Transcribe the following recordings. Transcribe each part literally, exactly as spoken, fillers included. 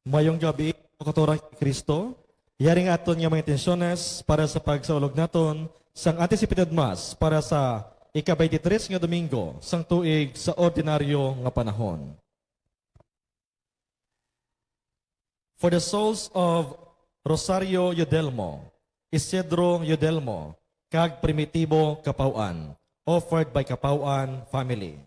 Mayong gabi, mga kautoran kay Kristo. Yari nga aton nga mga intensyones para sa pagsaulog naton sang anticipated Mass para sa ika-twenty-three nga Domingo sang tuig sa ordinaryo nga panahon. For the souls of Rosario Yodelmo, Isidro Yodelmo, kag Primitibo Capauan, offered by Capauan family.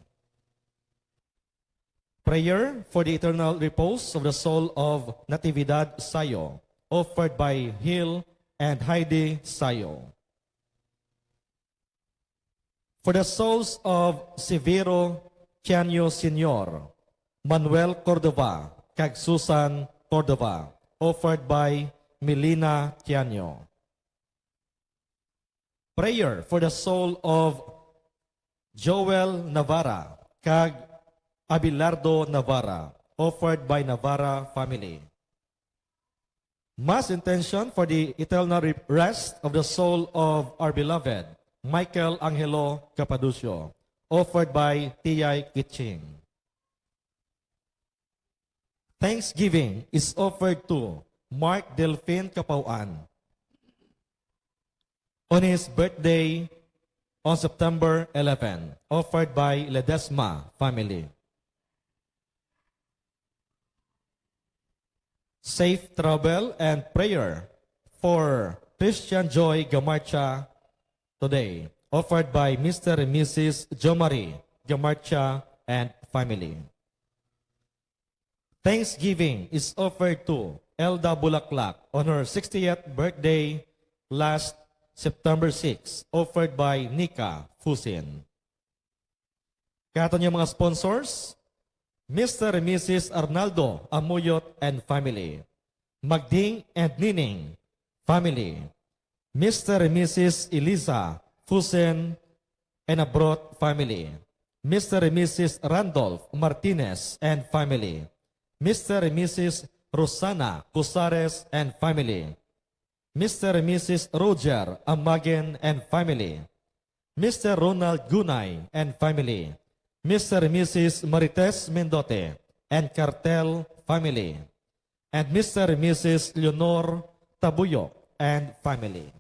Prayer for the eternal repose of the soul of Natividad Sayo, offered by Hil and Heidi Sayo. For the souls of Severo Tianyo Senior, Manuel Cordova, kag Susan Cordova, offered by Melina Tianyo. Prayer for the soul of Joel Navarra kag Abelardo Navarra, offered by Navarra family. Mass intention for the eternal re-, rest of the soul of our beloved Michael Angelo Capadocio, offered by T I Kitching. Thanksgiving is offered to Mark Delfin Capauan on his birthday on September eleven, offered by Ledesma family. Safe travel and prayer for Christian Joy Gamarcha today, offered by Mister and Missus Jomari Gamarcha and family. Thanksgiving is offered to Elda Bulaklak on her sixtieth birthday last September six, offered by Nika Fusin. Kay aton nga mga sponsors, Mister and Missus Arnaldo Amuyot and family, Magding and Nining family, Mister and Missus Eliza Fusen and Abrot family, Mister and Missus Randolph Martinez and family, Mister and Missus Rosana Cusares and family, Mister and Missus Roger Amagen and family, Mister Ronald Gunay and family, Mister and Missus Marites Mendote and Cartel family, and Mister and Missus Leonor Tabuyo and family.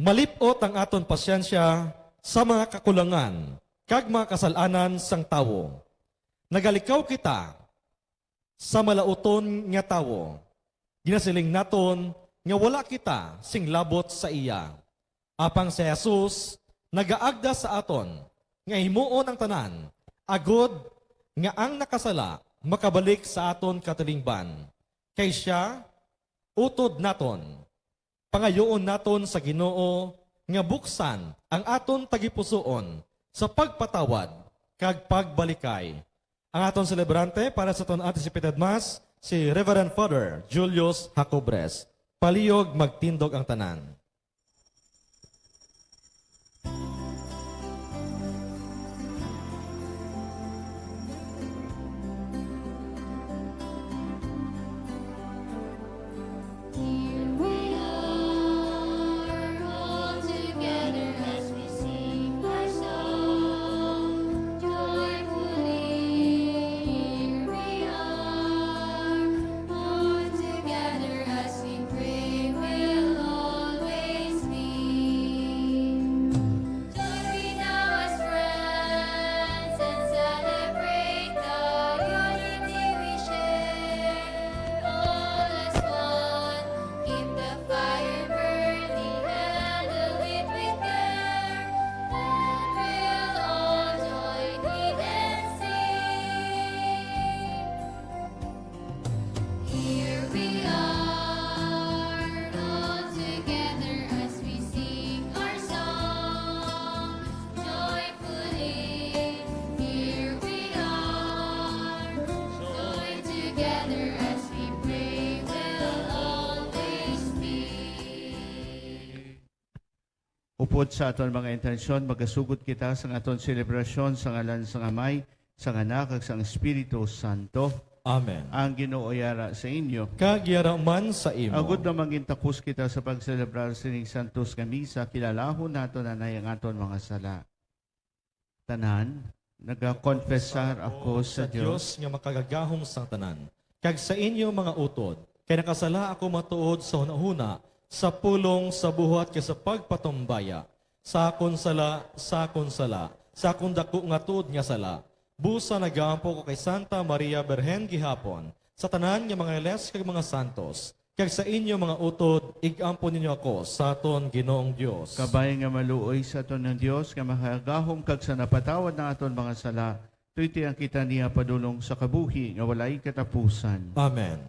Malip-ot ang aton pasyensya sa mga kakulangan kag mga kasal-anan sang tawo. Nagalikaw kita sa malauton nga tawo. Ginasiling naton nga wala kita sing labot sa iya. Apang si Jesus nagaagda sa aton nga himuon ang tanan, agod nga ang nakasala makabalik sa aton katilingban. Kay sia utod naton. Pangayuon naton sa Ginoo nga buksan ang aton tagipusoon sa pagpatawad kag pagbalikay. Ang aton selebrante para sa aton anticipated Mass, si Reverend Father Julius Jacobres. Palihog magtindog ang tanan. Here we are, all together as we sing our song joyfully. Here we are, all together as we pray, we'll always be. Join we now as friends and celebrate the unity we share. All as one, keep the fire burning, handle it with care, and we'll all join in and sing. Here we are, all together as we sing our song joyfully. Here we are, join together as we pray, we'll always be. Upod sa aton mga intensyon, magasugot kita sang aton selebrasyon sa ngalan sang Amay, sang Anak, kag sang Espiritu Santo. Amen. Ang Ginoo yara sa inyo. Kag yara man sa imo. Agod nga mangin takos kita sa pagselebrar sining santos nga misa, kilalahon naton anay ang aton mga sala. tanan, nagakonfesar ako sa Dios nga makagagahom sang tanan, kag sa inyo, mga utod, kay nakasala ako matuod sa hunahuna, sa pulong, sa buhat, kag sa pagpatumbaya, sa akon sala, sa akon sala, sa akon daku nga tuod nga sala. Busa nagaampo ko kay Santa Maria Birhen gihapon, sa tanan nga mga angeles kag mga santos, kag sa inyo, mga utod, ig-ampo ninyo ako sa aton Ginoong Dios. Kabay nga maluoy sa aton ang Dios nga makagagahom kag sa napatawad na aton mga sala, tuytian kita niya padulong sa kabuhi nga walay katapusan. Amen.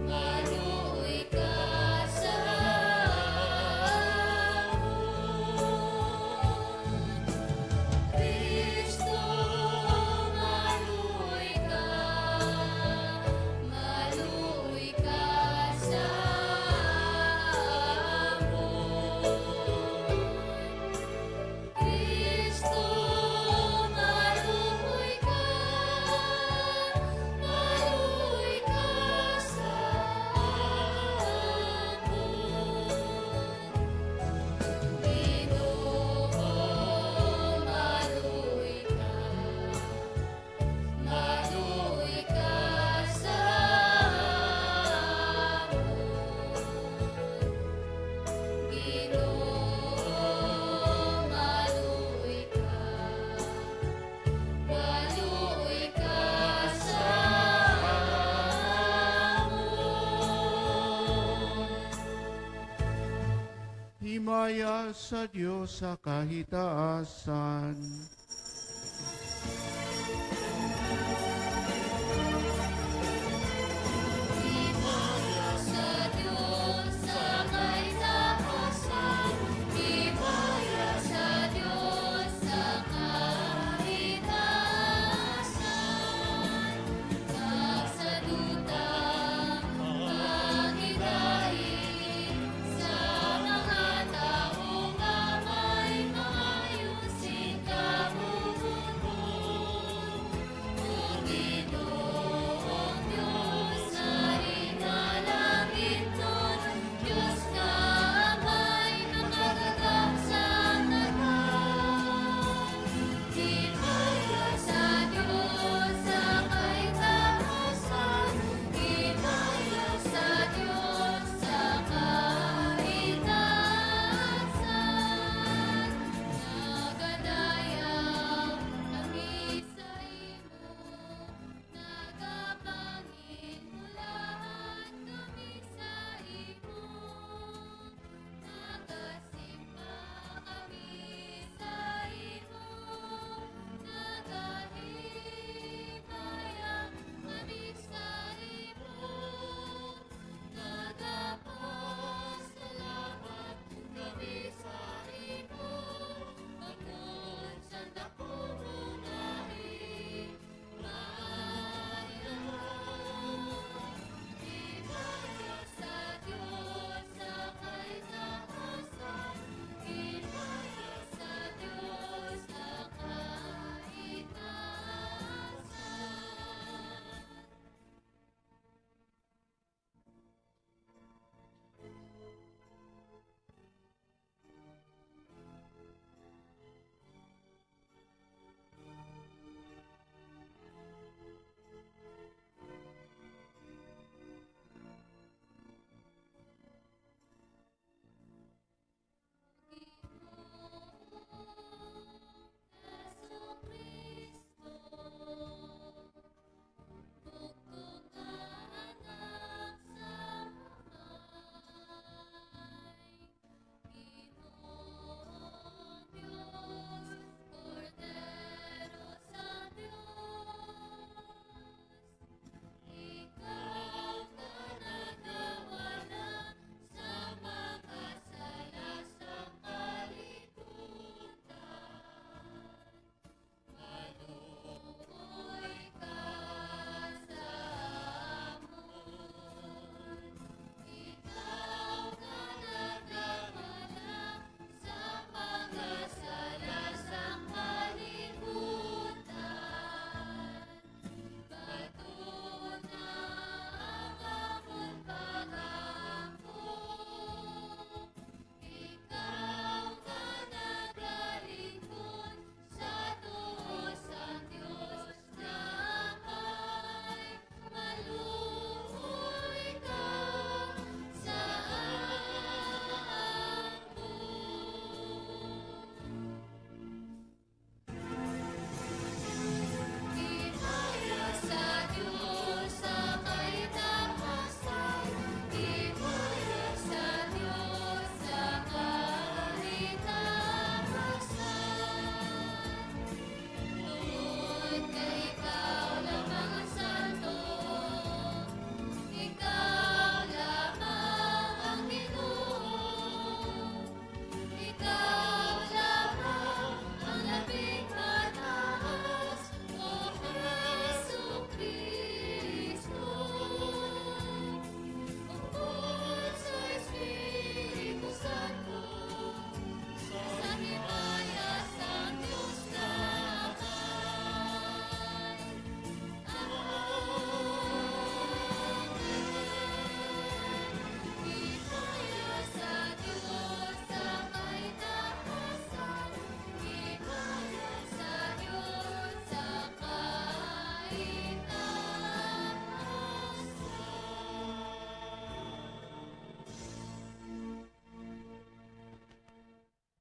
Maluoy ka sa amon. Cristo, maluoy ka, maluoy ka sa amon. Cristo, maluoy ka, maluoy ka sa amon. Ginoo, maluoy ka, maluoy ka sa amon. Ginoo, maluoy ka, maluoy ka sa amon. Himaya sa Dios sa kahitaasan. Himaya sa Dios sa kahitaasan, himaya sa Dios sa kahitaasan, kag sa duta paghigain sa mga tawo nga may maayo sing kamot.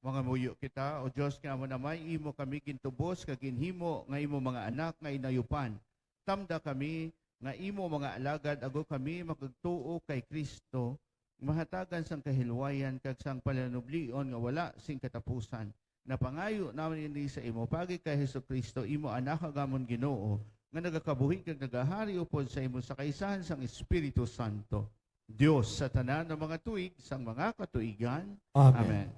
Mangamuyo kita, O Dios nga amon Amay, imo kami gintubos kag ginhimo nga imo mga anak nga inayupan. Tamda kami nga imo mga alagad, agod kami makagtuo kay Cristo, mahatagan sang kahilwayan kag sang palanublion nga wala sing katapusan. Napangayo namin ini sa imo paagi kay Jesu-Cristo, imo Anak kag amon Ginoo, nga nagakabuhi kag nagahari upod sa imo sa kaisahan sang Espiritu Santo, Dios sa tanan nga mga tuig sang mga katuigan. Amen. Amen.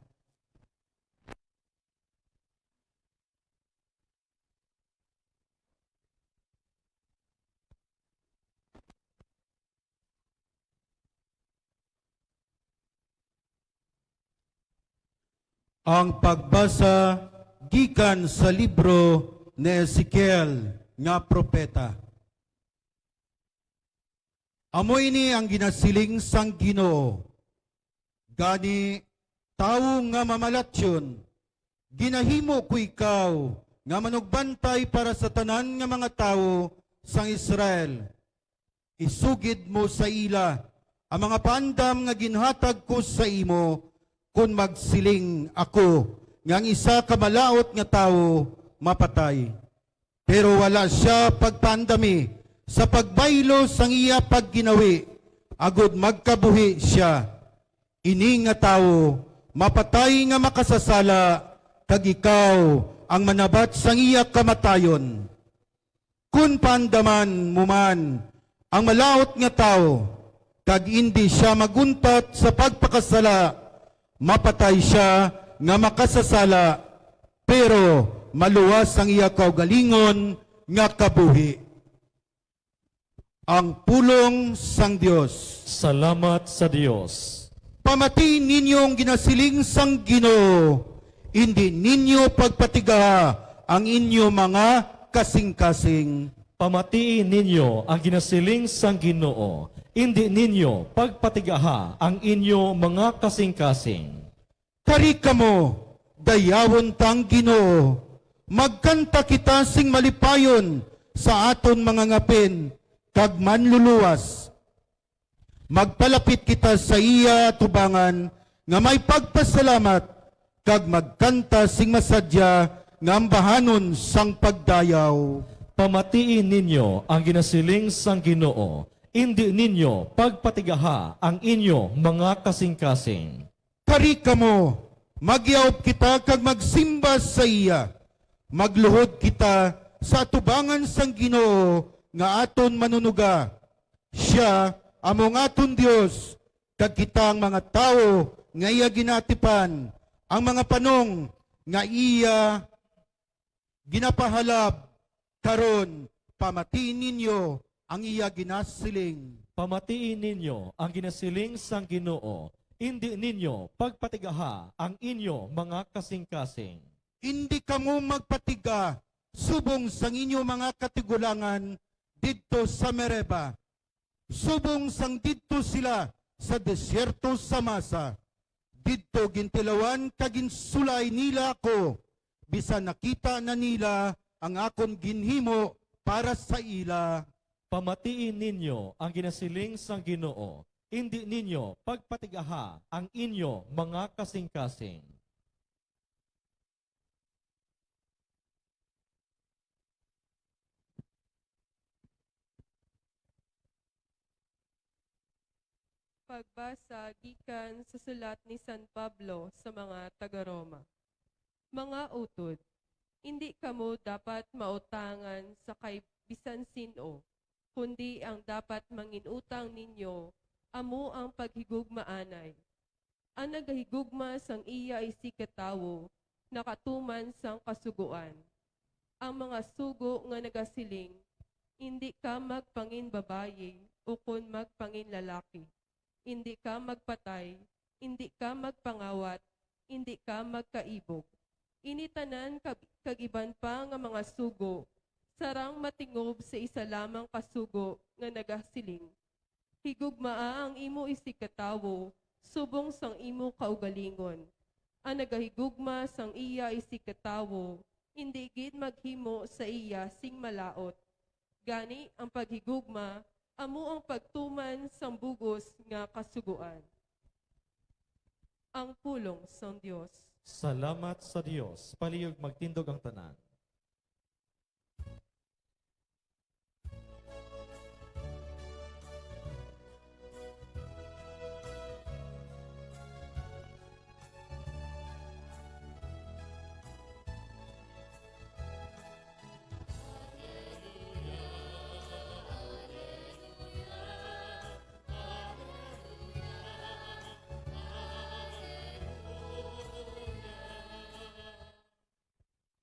Ang pagbasa gikan sa libro ni Ezekiel nga propeta. Amo ini ang ginasiling sang Ginoo: Gani, tawo nga mamalatyon, ginahimo ko ikaw nga manugbantay para sa tanan nga mga tawo sang Israel. Isugid mo sa ila ang mga paandam nga ginhatag ko sa imo, kon magsiling ako nga ang isa ka malaut nga tawo mapatay. Pero wala sia pagpaandami sa pagbaylo sang iya pagginawi, agod magkabuhi sia. Ini nga tawo mapatay nga makasasala, kag ikaw ang manabat sang iya kamatayon. Kon paandaman mo man ang malaut nga tawo, kag indi sia maguntat sa pagpakasala, mapatay sia nga makasasala, pero maluwas ang iya kaugalingon nga kabuhi. Ang pulong sang Dios. Salamat sa Dios. Pamati ninyo ang ginasiling sang Ginoo, indi ninyo pagpatigaha ang inyo mga kasingkasing. Pamatii ninyo ang ginasiling sang Ginoo, indi ninyo pagpatigaha ang inyo mga kasingkasing. Kari kamo, dayawon ta ang Ginoo. Magkanta kita sing malipayon sa aton mga ngapin kag manluluwas. Magpalapit kita sa iya atubangan nga may pagpasalamat, kag magkanta sing masadya nga ambahanon sang pagdayaw. Pamatii ninyo ang ginasiling sang Ginoo, indi ninyo pagpatigaha ang inyo mga kasingkasing. Kari kamo, magyaob kita kag magsimba sa iya. Magluhod kita sa atubangan sang Ginoo nga aton Manunuga. Sia amo ang aton Dios, kag kita ang mga tawo nga iya ginaatipan, ang mga panong nga iya ginapahalab. Karon, pamatii ninyo ang iya ginasiling. Pamatii ninyo ang ginasiling sang Ginoo, indi ninyo pagpatigaha ang inyo mga kasingkasing. Indi kamo magpatiga subong sang inyo mga katigulangan didto sa Mereba, subong sang didto sila sa desierto sa Masa. Didto gintilawan kag ginsulay nila ako, bisan nakita na nila ang akon ginhimo para sa ila. Pamatii ninyo ang ginasiling sang Ginoo, indi ninyo pagpatigaha ang inyo mga kasingkasing. Pagbasa gikan sa sulat ni San Pablo sa mga taga-Roma. Mga utod, indi kamo dapat mautangan sa kay bisan sin-o, kundi ang dapat mangin-utang ninyo amo ang paghigugmaanay. Ang nagahigugma sang iya isigkatawo nakatuman sang Kasugoan. Ang mga sugo nga nagasiling, "Indi ka magpanginbabayi ukon magpanginlalaki, indi ka magpatay, indi ka magpangawat, indi ka magkaibog." Ini tanan kag, kag iban pa nga mga sugo, sarang matingob sa isa lamang ka sugo nga nagasiling, "Higugmaa ang imo isigkatawo subong sang imo kaugalingon." Ang nagahigugma sang iya isigkatawo indi gid maghimo sa iya sing malaut. Gani, ang paghigugma amo ang pagtuman sang bug-os nga Kasugoan. Ang pulong sang Dios. Salamat sa Dios. Palihog magtindog ang tanan.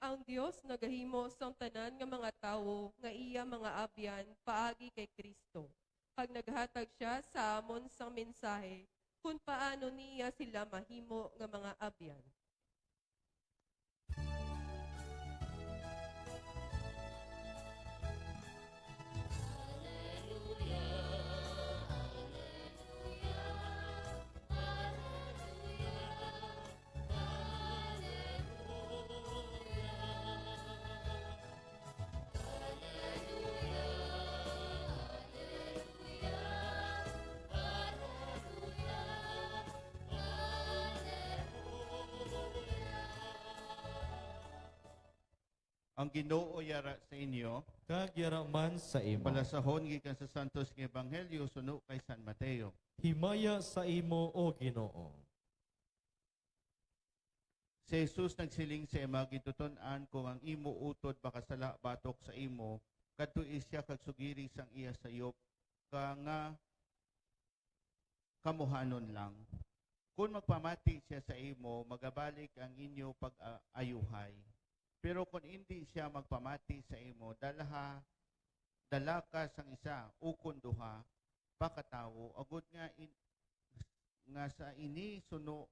Ang Dios nagahimo sang tanan nga mga tawo nga iya mga abyan paagi kay Cristo, kag naghatag sia sa amon sang mensahe kon paano niya sila mahimo nga mga abyan. Ang Ginoo yara sa inyo. Kag yara man sa imo. Balasahon gikan sa Santos nga Ebanghelyo suno kay San Mateo. Himaya sa imo, O Ginoo. Si Jesus nagsiling sa iya mga gintuton-an, "Kung ang imo utod makasala batok sa imo, kadtoi sia kag sugiri sang iya sayop ka nga kamuhanon lang. Kon magpamati sia sa imo, magabalik ang inyo pag-ayuhay. Pero kon indi sia magpamati sa imo, dalha, dala ka sang isa ukon duha pa ka tawo, agod nga in-, nga sa ini suno,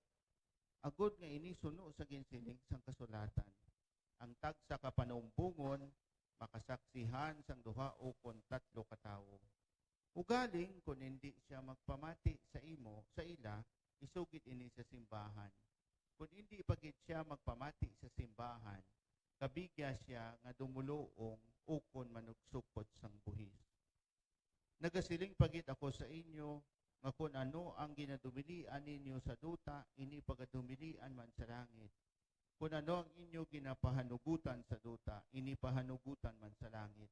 agod nga ini suno sa ginsiling sang kasulatan, ang tagsa ka panumbongon makasaksihan sang duha ukon tatlo ka tawo. Ugaling, kon indi sia magpamati sa imo, sa ila, isugid ini sa simbahan. Kon indi pa gid sia magpamati sa simbahan, kabigya sia nga dumuluong ukon manugsukot sang buhis. Nagasiling pa gid ako sa inyo, nga kon ano ang ginadumilian ninyo sa duta, ini pagadumilian man sa langit. Kon ano ang inyo ginapahanugutan sa duta, ini pahanugutan man sa langit.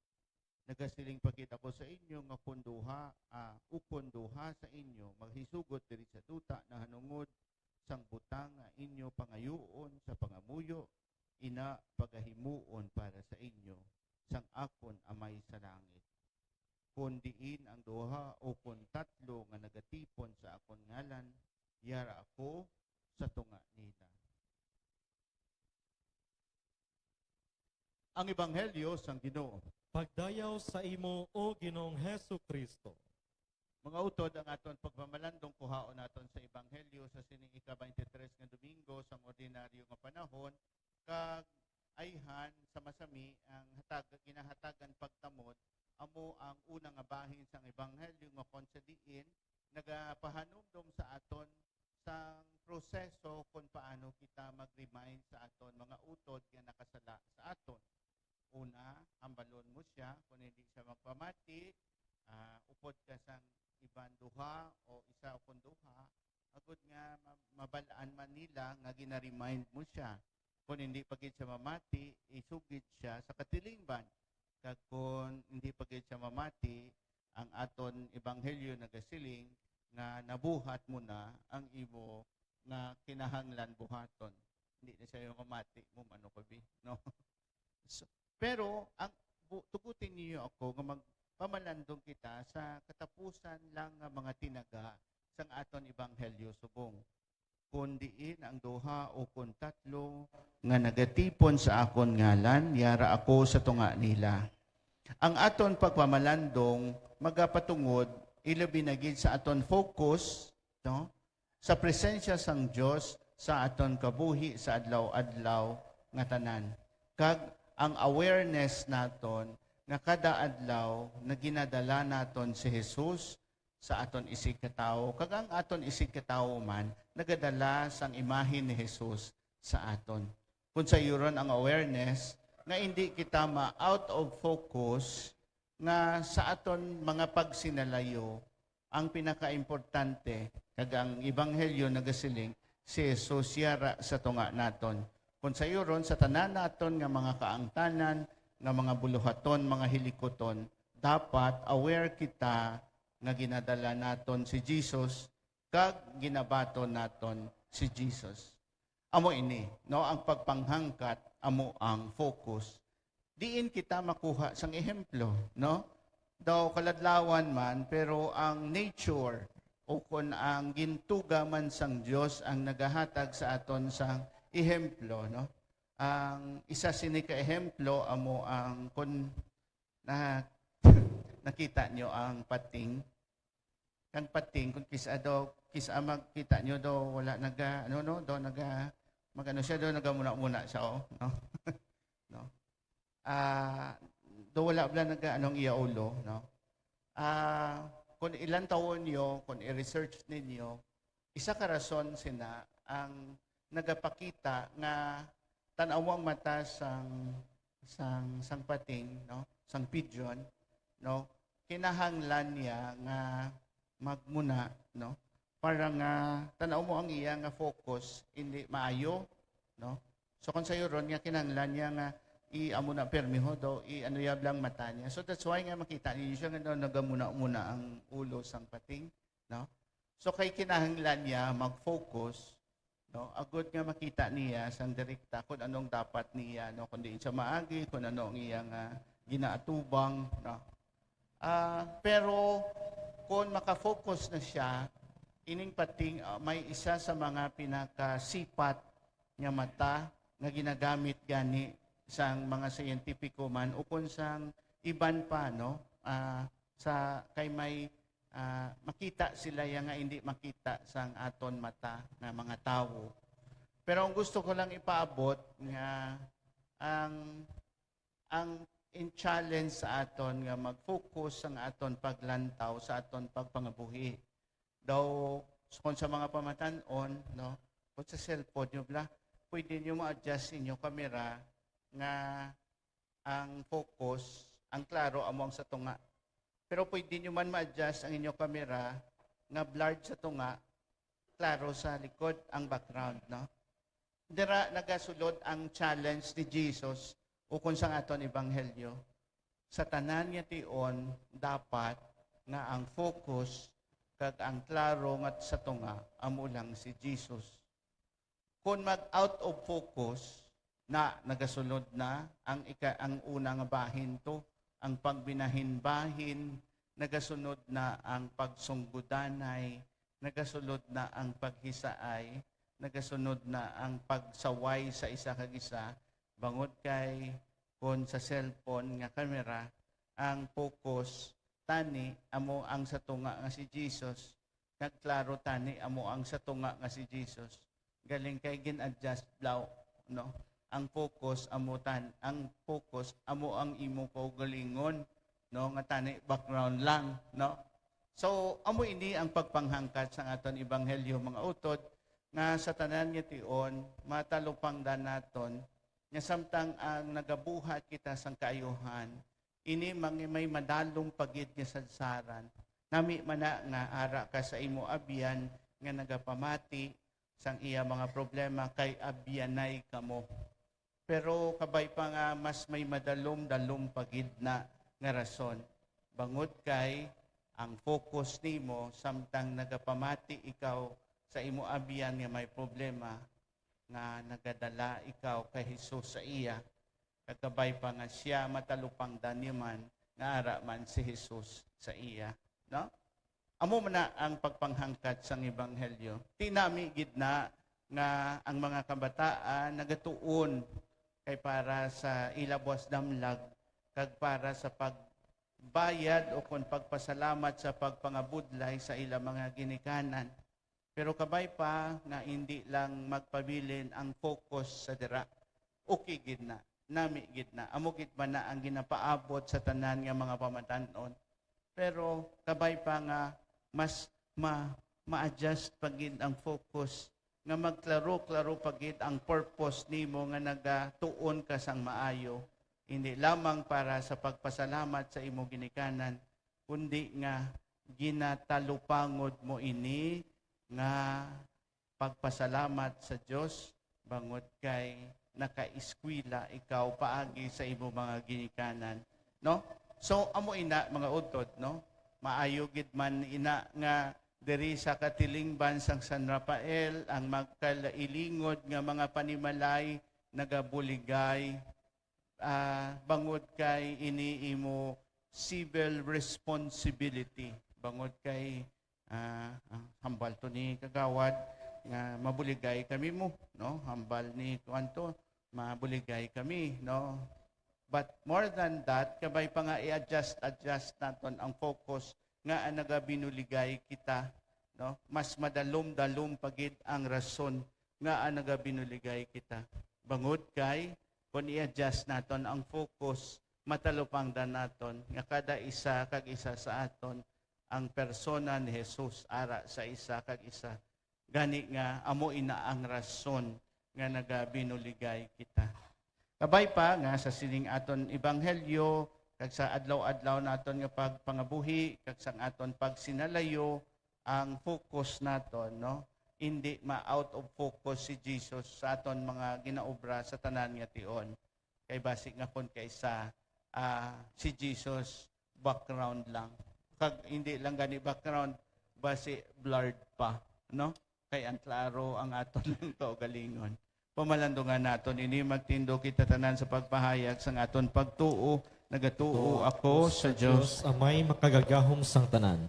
Nagasiling pa gid ako sa inyo nga kon duha, ah, ukon duha sa inyo maghisugot diri sa duta nahanungod sang butang nga inyo pangayuon sa pangamuyo, ina pagahimuon para sa inyo sang akon Amay sa langit. Kon diin ang duha o kon tatlo nga nagatipon sa akon ngalan, yara ako sa tunga nila. Ang Ebanghelyo sang Ginoo. Pagdayaw sa imo, O Ginoong Jesu-Cristo. Mga utod, ang aton pagpamalandong kuhaon naton sa Ebanghelyo sa sining ika-twenty-three nga Domingo sang ordinaryo nga panahon, kag ayhan sa masami ang hatag, ginahatagan pagtamod, amo ang una nga bahin sang Ebanghelyo nga kon sa diin nagapahanumdom sa aton sang proseso kon paano kita mag-remind sa aton mga utod nga nakasala sa aton. Una, hambalon mo sia, kon hindi sia magpamati, ah, upod ka sang iban duha o isa ukon duha, agod nga ma-, mabal-an man nila nga gina-remind mo sia. Kon hindi pa gid sia mamati, isugid sia sa katilingban. Kag kon hindi pa gid sia mamati, ang aton ebanghelyo nagasiling nga nabuhat mo na ang imo nga kinahanglan buhaton. Hindi na siya yung mamati mo, ano ko, bi, no? So, pero ang bu-, tugutin niyo ako nga magpamalandong kita sa katapusan lang nga mga tinaga sang aton ebanghelyo subong. Kon diin ang duha o kon tatlo nga nagatipon sa akon ngalan, yara ako sa tunga nila. Ang aton pagpamalandong magapatungod ilabi na gid sa aton focus, no, sa presensya sang Dios sa aton kabuhi sa adlaw-adlaw nga tanan, kag ang awareness naton nga kada adlaw naginadala naton si Jesus sa aton isigkatawo, kag ang aton isigkatawo man nagadala sang imahe ni Jesus sa aton. Kon sayuron ang awareness nga indi kita ma-out of focus, nga sa aton mga pagsinalayo ang pinakaimportante, kag ang ebanghelyo nagasiling, si Jesus yara sa tunga naton. Kung sayuron, sa tanan naton nga mga kaangtanan, nga mga buluhaton, mga hilikuton, dapat aware kita nga ginadala naton si Jesus kag ginabaton naton si Jesus. Amo ini, no, ang pagpanghangkat amo ang focus. Diin kita makuha sang ehemplo, no? Daw kaladlawan man, pero ang nature o kon ang gintuga man sang Dios ang nagahatag sa aton sang ehemplo, no? Ang isa sini ka ehemplo amo ang kon na, nakita nyo ang pating, ang pating, kung kisa daw, kisa magkita nyo daw, wala naga, ano, no, daw naga, magano siya daw, nagamuna-muna siya, oh, no? No? Ah, daw wala bala naga, anong iya ulo, no? Ah, kung ilan taon nyo, kung i-research ninyo, isa ka rason sina ang nagapakita nga tan-aw mo ang mata sang, sang, sang pating, no? Sang pigeon, no? Kinahanglan niya nga magmuna, no? Para nga tan-aw mo ang iya nga focus, hindi maayo, no? So, kung sayo ron nga kinahanglan niya nga i-amo na permi ho daw, i-ano ya blang mata niya. So, that's why nga makita ninyo siya nga daw nagamuna-muna ang ulo sang pating, no? So, kay kinahanglan niya mag-focus, no? Agud nga makita niya sang direkta kung anong dapat niya, no? Kung diin siya maagi, kung ano ang iya nga ginaatubang, no? Ah, pero kung makafocus na siya, ining pating, ah, may isa sa mga pinakasipat nga mata nga ginagamit gani sang mga siyentipiko man o kung sang iban pa, no? Ah, sa, kay may, ah, makita sila ya nga hindi makita sang aton mata nga mga tawo. Pero ang gusto ko lang ipaabot nga ang, ang in-challenge sa aton nga mag-focus ang aton paglantaw sa aton pagpangabuhi. Daw, kung sa mga pamatan-on, no, kung sa cellphone nyo bla, pwede nyo ma-adjust inyo camera nga ang focus, ang klaro amo ang sa tunga. Pero pwede nyo man ma-adjust ang inyo camera nga blurred sa tunga, klaro sa likod ang background, no? Dira nagasulod ang challenge ni Jesus ukon sang aton ebanghelyo. Sa tanan nga tion, dapat nga ang focus kag ang klaro nga sa tunga amo lang si Jesus. Kon mag out of focus, na nagasunod na ang ika-, ang una nga bahin to, ang pagbinahin-bahin, nagasunod na ang pagsunggodanay, nagasunod na ang paghisaay, nagasunod na ang pagsaway sa isa kag isa, bangod kay kon sa cellphone nga kamera, ang focus tani amo ang sa tunga nga si Jesus, nagklaro tani amo ang sa tunga nga si Jesus. Galing kay gin-adjust daw, no? Ang focus amo tan-, ang focus amo ang imo kaugalingon, no? Nga tani background lang, no? So, amo ini ang pagpanghangkat sang aton ebanghelyo, mga utod, nga sa tanan nga tion, matalupangdan naton nga samtang ang nagabuhat kita sang kaayuhan, ini mang-, may madalom pa gid nga sadsaran. Nami man na nga ara ka sa imo abyan nga nagapamati sang iya mga problema kay abyanay kamo. Pero kabay pa nga mas may madalom-dalom pa gid na nga rason, bangod kay ang focus nimo samtang nagapamati ikaw sa imo abyan nga may problema, nga nagadala ikaw kay Jesus sa iya, kag kabay pa nga sia matalupangdan niyo man nga ara man si Jesus sa iya, no? Amo man na ang pagpanghangkat sang ebanghelyo. Ti nami gid na nga ang mga kabataan nagatuon kay para sa ila buwas damlag kag para sa pagbayad o kon pagpasalamat sa pagpangabudlay sa ila mga ginikanan. Pero kabay pa nga indi lang magpabilin ang focus sa dira. Okay gid na, nami gid na. Amo gid man na ang ginapaabot sa tanan nga mga pamatan-on. Pero kabay pa nga mas ma-, ma-adjust pa gid ang focus, nga magklaro-klaro pa gid ang purpose nimo nga nagatuon ka sang maayo, hindi lamang para sa pagpasalamat sa imo ginikanan, kundi nga ginatalupangod mo ini nga pagpasalamat sa Dios bangod kay nakaeskwela ikaw paagi sa imo mga ginikanan, no? So, amo ina, mga utod, no? Maayo gid man ina nga diri sa katilingban sang San Rafael ang magkalailingod nga mga panimalay nagabuligay, ah, bangod kay ini imo civil responsibility, bangod kay, ah, ah, hambal to ni Kagawad nga mabuligay kami mo, no? Hambal ni kuan to, mabuligay kami, no? But more than that, kabay pa nga i-adjust, adjust naton ang focus nga ang nagabinuligay kita, no? Mas madalom-dalom pa gid ang rason nga ang nagabinuligay kita. Bangod kay, kung i-adjust naton ang focus, matalupangdan naton nga kada isa kag isa sa aton ang persona ni Jesus ara sa isa kag isa. Gani nga, amo ina ang rason nga nagabinuligay kita. Kabay pa nga sa sining aton ebanghelyo, kag sa adlaw-adlaw naton nga pagpangabuhi, kag sang aton pagsinalayo, ang focus naton, no? Hindi ma-out of focus si Jesus sa aton mga ginaobra sa tanan nga tion. Kay basi nga kon kaisa, ah, si Jesus background lang. Kag hindi lang gani background, basi blurred pa, no? Kay ang klaro ang aton lang kaugalingon. Pamalandungan naton ini, magtindog kita tanan sa pagpahayag sang aton pagtuo. Nagatuo ako sa Dios. Amay makagagahom sang tanan,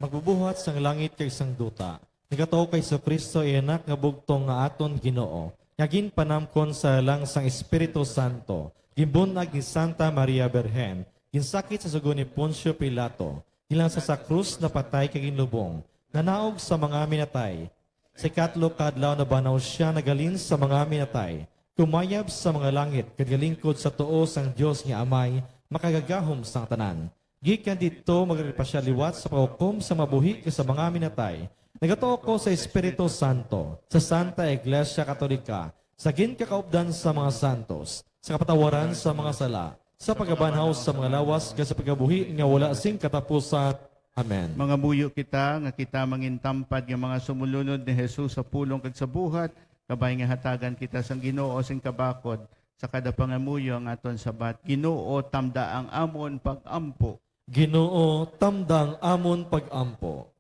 magbubuhat sang langit kag sang duta. Nagatuo kay Jesu-Cristo, iya Anak nga bugtong nga aton Ginoo, nga ginpanamkon sa lang sang Espiritu Santo, ginbun-ag ni Santa Maria Birhen, ginsakit sa sugo ni Poncio Pilato, ginlangsa sa krus, napatay kag ginlubong, nanaog sa mga minatay. Sa ikatlo ka adlaw nabanaw sia, naghalin sa mga minatay, kumayab sa mga langit, kag galingkod sa tuo sang Dios nga Amay, makagagahom sang tanan. Gikan didto, magari pa sia liwat sa paghukom sa mga buhi kag sa mga minatay. Nagatuo ko sa Espiritu Santo, sa Santa Iglesia Katolika, sa ginkakaupdan sa mga santos, sa kapatawaran sa mga sala, sa pagkabanhaw sa mga lawas, kag sa pagkabuhi nga wala sing katapusan. Amen. Mangamuyo kita nga kita mangintampad nga mga sumulunod ni Jesus sa pulong kag sa buhat, kabay nga hatagan kita sang Ginoo sing kabakod sa kada pangamuyo ang aton sabat. Ginoo, tamda ang amon pag-ampo. Ginoo, tamda ang amon pag-ampo.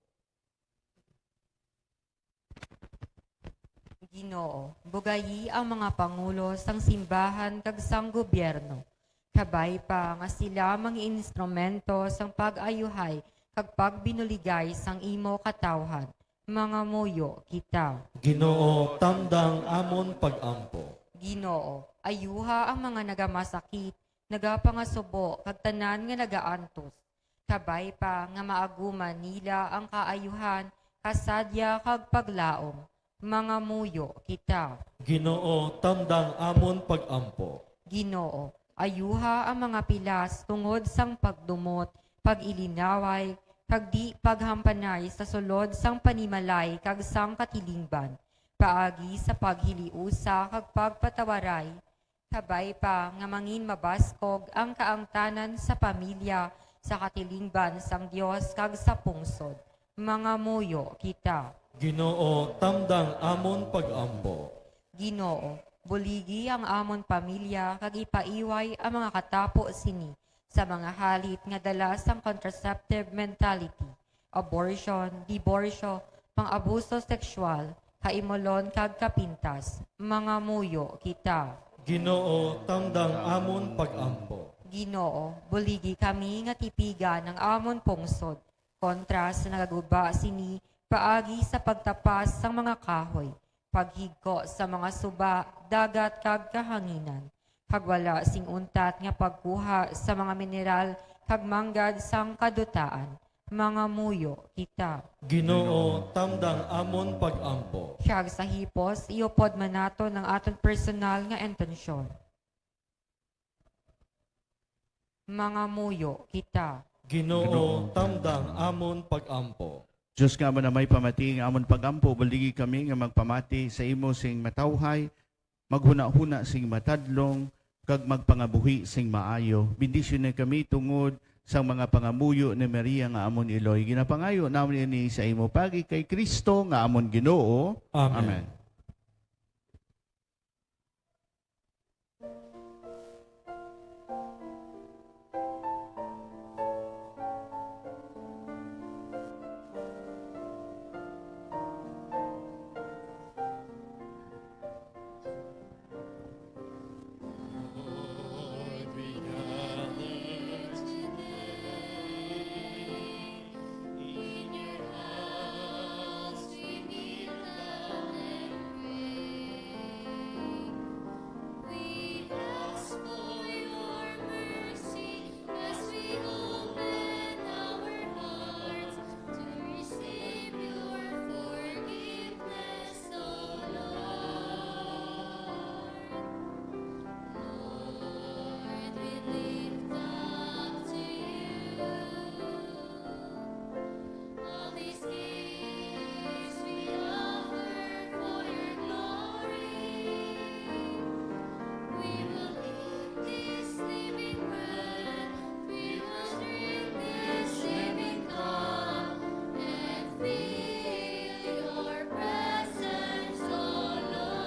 Ginoo, bugayi ang mga pangulo sang simbahan kag sang gobyerno. Kabay pa nga sila mga instrumento sang pag-ayuhay kag pagbinuligay sang imo katawhan. Mangamuyo kita. Ginoo, tamda ang amon pag-ampo. Ginoo, ayuha ang mga nagamasakit, nagapangasubo, kag tanan nga nagaantos. Kabay pa nga maaguman nila ang kaayuhan, kasadya, kag paglaom. Mangamuyo kita. Ginoo, tamda ang amon pag-ampo. Ginoo, ayuha ang mga pilas tungod sang pagdumot, pag-ilinaway, kag di paghampanay sa sulod sang panimalay kag sang katilingban, paagi sa paghiliusa kag pagpatawaray. Kabay pa nga mangin mabaskog ang kaangtanan sa pamilya sa katilingban sang Dios kag sa pungsod. Mangamuyo kita. Ginoo, tamda ang amon pag-ampo. Ginoo, buligi ang amon pamilya kag ipaiway ang mga katapo sini sa mga halit nga dala sang contraceptive mentality, abortion, diborsyo, pang-abuso sexual, kaimulon kag kapintas. Mangamuyo kita. Ginoo, tamda ang amon pag-ampo. Ginoo, buligi kami nga tipigan ang amon pungsod kontra sa nagaguba sini paagi sa pagtapas sang mga kahoy, paghigko sa mga suba, dagat, kag kahanginan, kag wala sing untat nga pagkuha sa mga mineral kag manggad sang kadutaan. Mangamuyo kita. Ginoo, tamda ang amon pag-ampo. Kag sa hipos, iupod man naton ang aton personal nga intensyon. Mangamuyo kita. Ginoo, tamda ang amon pag-ampo. Dios nga amo na may pamati nga amon pag-ampo, buligi kami nga magpamati sa imo sing matawhay, maghunahuna sing matadlong, kag magpangabuhi sing maayo. Bendisyoni kami tungod sang mga pangamuyo ni Maria nga amon iloy. Ginapangayo namon ini sa imo paagi kay Cristo nga amon Ginoo. Amen. Amen. Lord, we gather today in your house, we kneel down and pray. We ask for your mercy as we open our hearts to receive your forgiveness. Lord, we lift up to you all these gifts we offer for your glory. We will eat this living bread, we will drink this living cup, and feel your presence, O Lord.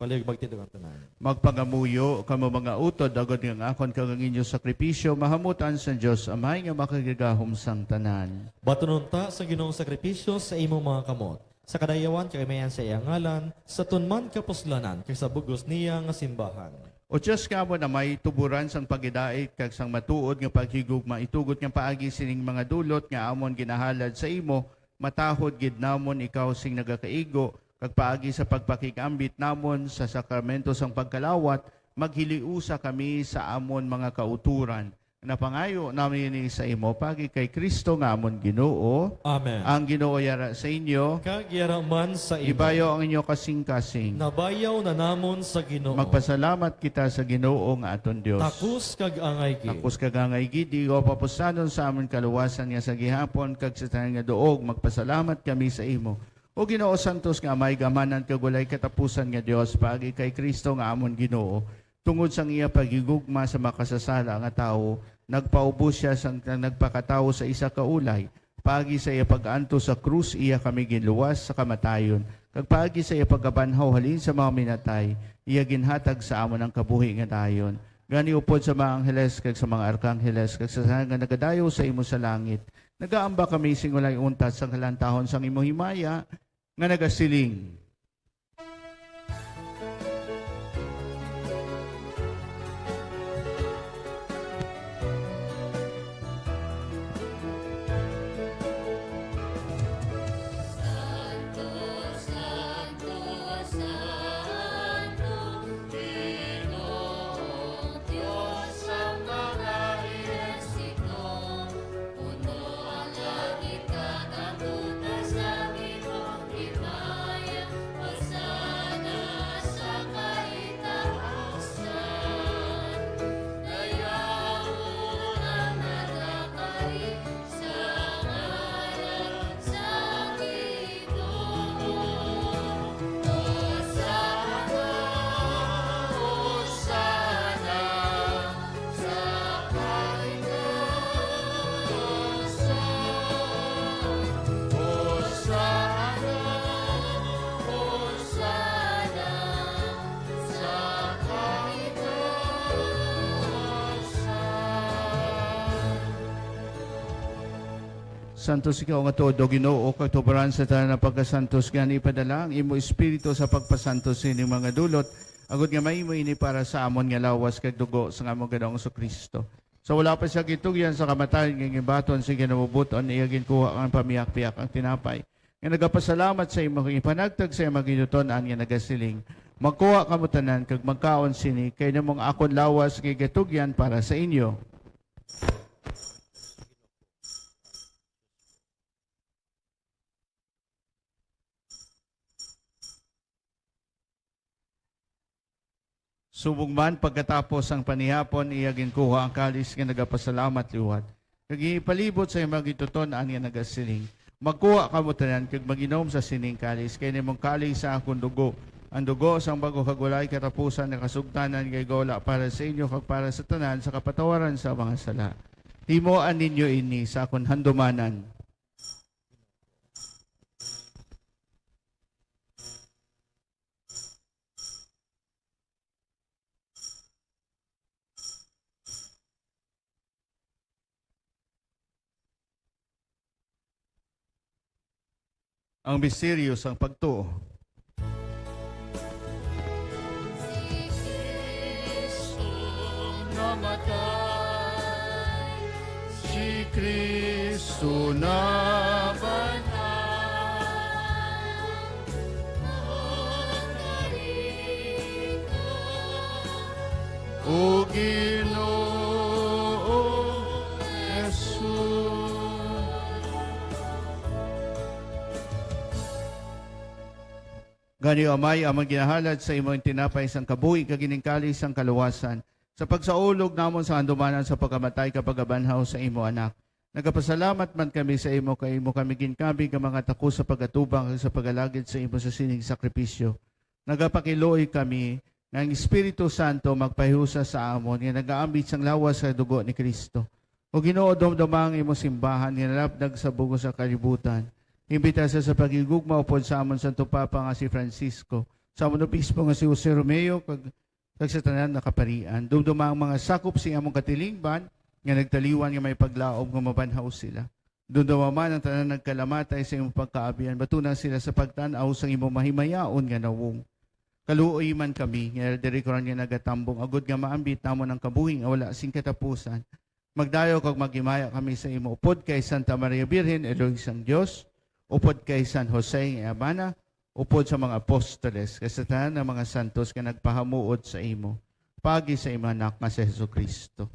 Palihog magtindog ang tanan. Magpangamuyo kamo, mga utod, agod nga ang akon kag ang inyo sakripisyo mahamutan sa Dios Amay nga makagagahom sang tanan. Batunon ta sa Ginoong sakripisyo sa imong mga kamot, sa kadayawan kag kamayan sa iya ngalan, sa tunman kapuslanan kag sa bug-os niya nga simbahan. O Dios nga amon Amay, tuboran sang paghidait kag sang matuod nga paghigugma, itugot nga paagi sining mga dulot nga amon ginahalad sa imo, matahod gid namon ikaw sing nagakaigo, kag paagi sa pagpakig-ambit namon sa sakramento sang pagkalawat, maghiliusa kami sa amon mga kautoran. Napangayo namin ini sa imo paagi kay Cristo nga amon Ginoo. Amen. Ang Ginoo yara sa inyo. Kag yara man sa imo. Ibayaw ang inyo kasing-kasing. Nabayaw na namon sa Ginoo. Magpasalamat kita sa Ginoo nga aton Dios. Takos kag angay gid. Takos kag angay gid, ikaw papuslanon sa amon kaluwasan nga sa gihapon kag sa tanan nga duog magpasalamat kami sa imo. O Ginoo, santos nga Amay, gamhanan kag walay katapusan nga Dios, paagi kay Cristo nga amon Ginoo, tungod sang iya paghigugma sa makasasala nga tawo, nagpaubos sia sang nagpakatawo sa isa ka ulay. Paagi sa iya pag-antos sa krus, iya kami ginluwas sa kamatayon, kag paagi sa iya pagkabanhaw halin sa mga minatay, iya ginhatag sa amon ang kabuhi nga dayon. Gani, upod sa mga angheles kag sa mga arkangheles kag sa tanan nga nagadayaw sa imo sa langit, nagaamba kami sing walay untat sang kalantahon sang imo himaya, nga nagasiling: Santos ikaw nga tuod, O Ginoo, kag tuboran sa tanan nga pagkasantos, gani ipadala ang imo Espiritu sa pagpasantos sining mga dulot, agod nga mahimo ini para sa amon nga lawas kag dugo sang amon Ginoong Jesu-Cristo. Sa wala pa sia gintugyan sa kamatayon, nga ginbaton sa kinabubut-on, iya ginkuha ang pamihak-pihak ang tinapay, nga nagapasalamat sa imo, kag ipanagtag sa iya mga gintuton-an, nga nagasiling: Magkuha kamo tanan kag magkaon sini, kay amo ang akon lawas nga igatugyan para sa inyo. Subong man, pagkatapos sang panihapon, iya ginkuha ang kalis nga nagapasalamat liwat, kag ginpalibot sa iya mga gintuton-an nga nagasiling: Magkuha kamo tanan kag mag-inom sa sining kalis, kay amo ang kalis sa akon dugo Ang dugo sang bago kag walay katapusan nga kasugtanan nga igawala para sa inyo kag para sa tanan sa kapatawaran sa mga sala. Himoa ninyo ini sa akon handumanan. Ang misteryo sang pagtuo. Si Kristo namatay, si Kristo nabanhaw. O Ginoo Jesus. Gani, Amay, amon ginahalad sa imo ang tinapay sang kabuhi kag ining kalis sang kaluwasan, sa pagsaulog namon sa handumanan sa pagkamatay kag pagkabanhaw sa imo Anak. Nagapasalamat man kami sa imo kay imo kami ginkabig nga mga takos sa pag-atubang kag sa pag-alagid sa imo sa sining sakripisyo. Nagapakiluoy kami nga ang Espiritu Santo magpahiusa sa amon nga nagaambit sang lawas sa dugo ni Cristo. O Ginoo, dumduma ang imo simbahan nga nalapdag sa bug-os nga kalibutan. Imbita sa, sa paghigugma upod sa amon Santo Papa nga si Francisco, sa amon obispo nga si Jose Romeo, kag, kag sa tanan nga kaparian. Dumduma ang mga sakop sing amon katilingban nga nagtaliwan nga may paglaom nga mabanhaw sila. Dumduma man ang tanan nagkalamatay sa imong pagkaabian. Batuna sila sa pagtan-aw sang imong mahimayaon nga nawong. Kaluoy man kami nga diri karon nga nagatambong, agod nga maambit namon ang kabuhi nga wala sing katapusan. Magdayaw kag maghimaya kami sa imo upod kay Santa Maria Birhen, Iloy sang Dios, upod kay San Jose nga iyang bana, upod sa mga apostoles, kag sa tanan nga mga santos nga nagpahamuot sa imo, paagi sa imo Anak nga si Jesu-Cristo.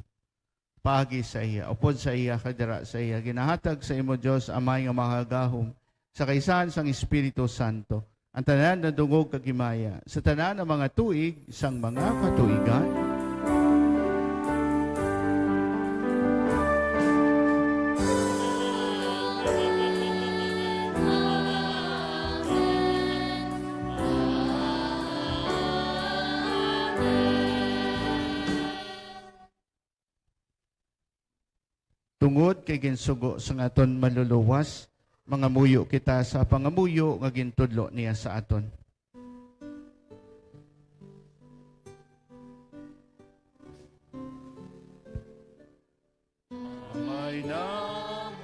Paagi sa iya, upod sa iya, kag dira sa iya, ginahatag sa imo, Dios Amay nga makagagahom, sa kaisahan sang Espiritu Santo, ang tanan nga dungog kag himaya, sa tanan nga mga tuig sang mga katuigan. Tungod kay ginsugo sang aton Manluluwas, mangamuyo kita sa pangamuyo nga gintudlo niya sa aton. Amay namon,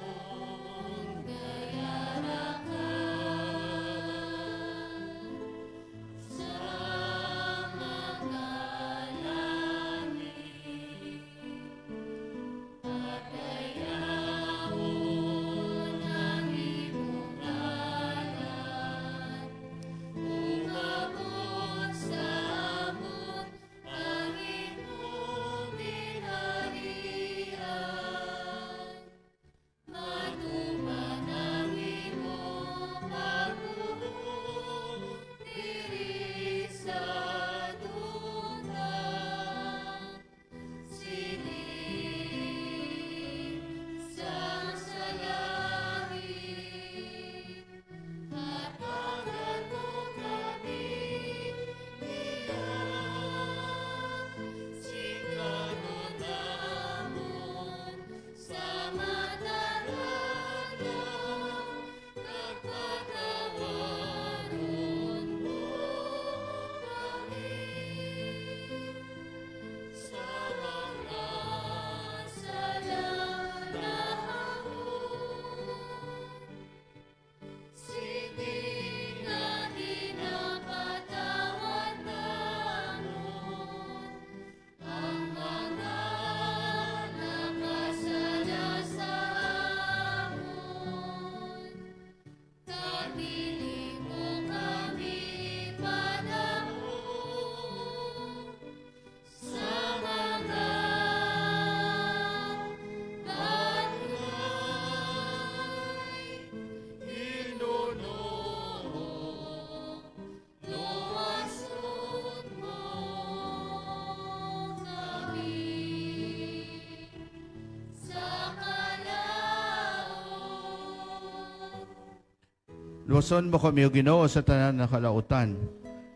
Luwason mo kami, O Ginoo, sa tanan nga kalautan,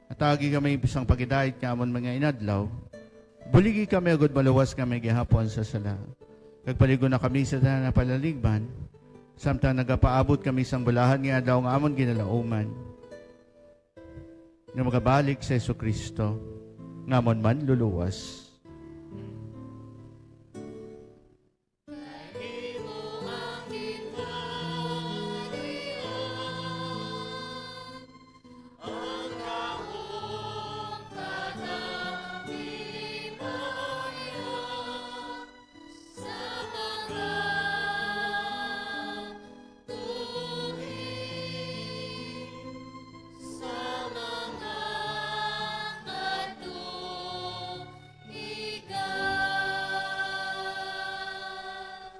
at Tagi kami sang pagidait nga amon mga inadlaw. Buligi kami agud maluwas kami gihapon sa sala. Kag paligo na kami sa tanan nga palaligban, samtang nagapaabot kami sang bulahan nga adlaw nga amon ginalauman, nga magabalik si Jesu-Cristo, nga amon Manluluwas.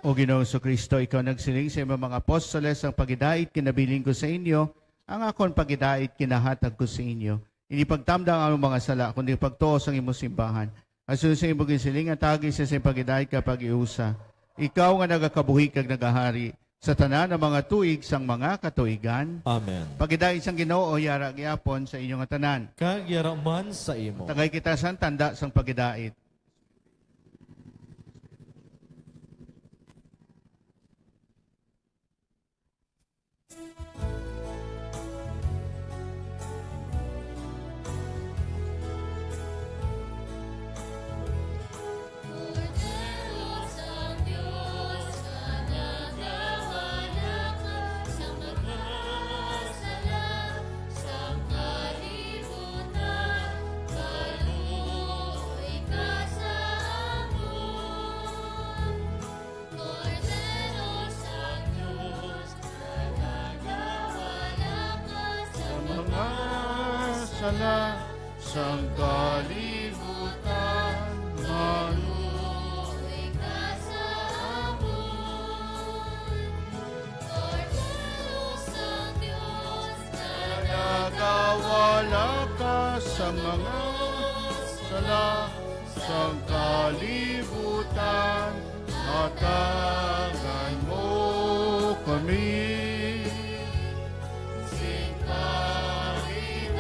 O Ginoong Jesu-Cristo, ikaw nagsiling sa imong mga apostoles, "Ang pagidait kinabilin ko sa inyo, ang akon pagidait kinahatag ko sa inyo." Indi pagtamda ang among mga sala, kundi pagtuo sang imong simbahan. Asin sa imong ginsiling, nga tagi sa sing pagidait ka pag-iusa. Ikaw nga nagakabuhi kag nagahari sa tanan nga mga tuig sang mga katuigan. Amen. Pagidait sang Ginoo, yara gyapon sa inyo nga tanan. Kag yara man sa imo. Tagay kita sang tanda sang pagidait. Kordero sang Dios, nagakawala ka sa mga sala sang kalibutan, maluoy ka sa amon. Kordero sang Dios, nagakawala ka sa mga sala sang kalibutan, hatagan mo kami sing pagidait.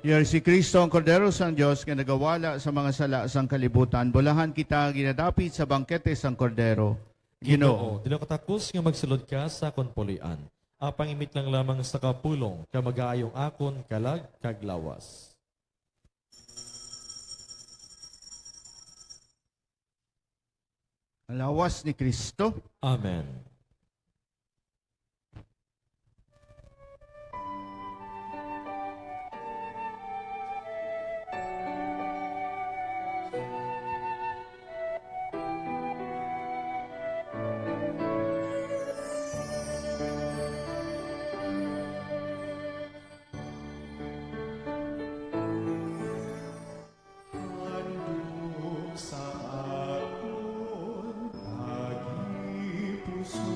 Yari si Cristo, ang Kordero sang Dios, nga nagawala sa mga sala sang kalibutan. Bulahan kita ginadapit sa bangkete sang Kordero. Ginoo, dili ako takos nga magsulod ka sa akon puloy-an. Apang imit lang lamang sa kapulong, kag magaayo ang akon kalag kag lawas. Ang lawas ni Cristo. Amen. Handog sa akon paghipuson.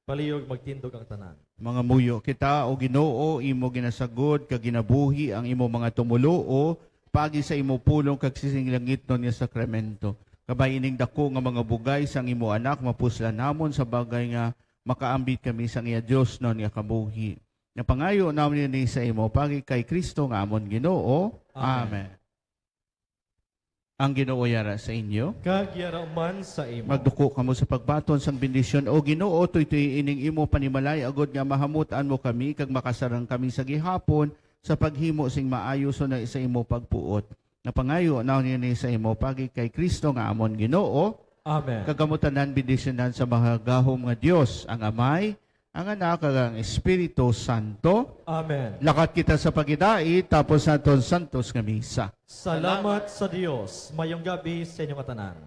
Palihog magtindog ang tanan. Mangamuyo kita, O Ginoo, imo ginasagod kag ginabuhi ang imo mga tumoluo paagi sa imo pulong kag sisinglangitnon nga sakramento. Kabay ining dako nga mga bugay sang imo Anak, mapuslan namon sa bagay nga makaambit kami sang iya diosnon nga kabuhi. Napangayo namon ini sa imo paagi kay Kristo nga amon Ginoo. Amen. Amen. Ang Ginoo yara sa inyo. Kag yara man sa imo. Magduko kamo sa pagbaton sang bendisyon. O Ginoo, tuytoy ining imo panimalay, agod nga mahamut-an mo kami kag makasarang kami sa gihapon sa paghimo sing maayo suno sa imo pagpuot. Napangayo namon ini sa imo paagi kay Kristo nga amon Ginoo. Amen. Kag kamo tanan bendisyonan sa magagahom nga Dios, ang Amay, ang Anak, kag ang Espiritu Santo. Amen. Lakat kita sa pagidait, tapos naton santos nga misa. Salamat sa Dios. Mayong gabi sa inyo nga tanan.